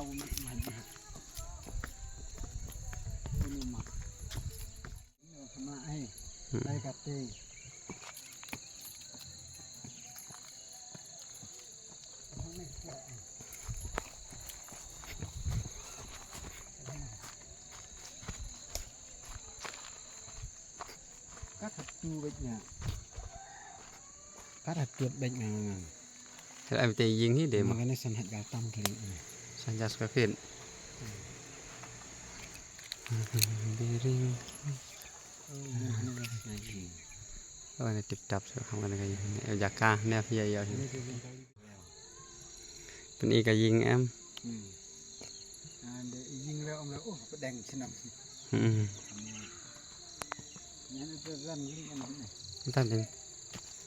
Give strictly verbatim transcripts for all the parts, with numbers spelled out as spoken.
Hmm. Kat hatu bek nya. Kat hatu bek nya. Hel ai te ïing hi de ma. Ma kane san hat gal tam kali. San jas ka kit. Biring. Oh, ini dah sengaja. Oh, ini tip tap so kham kane ka ïing. Eh, jaka ne ya ya. Ini sih kali. Pyn-i ka ïing em. Hmm. Ande ïing le ong le, oh, pdeng snem. Hmm. Nyan ito ran ïing em ne. Entar ding.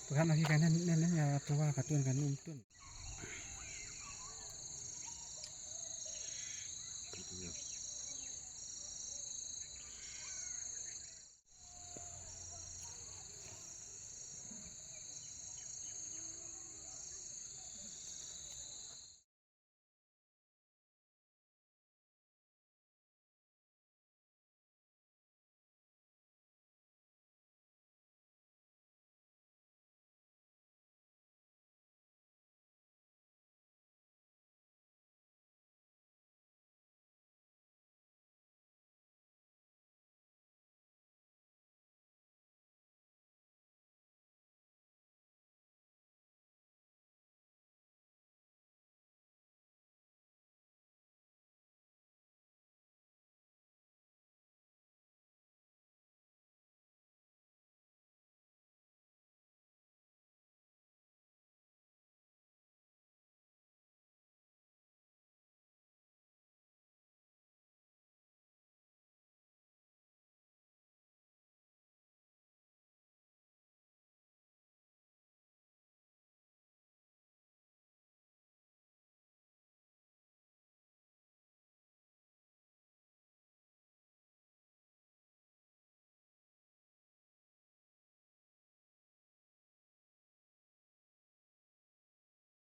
Pynhan lagi kan nen nen ya tuwa ka tun kan um tun.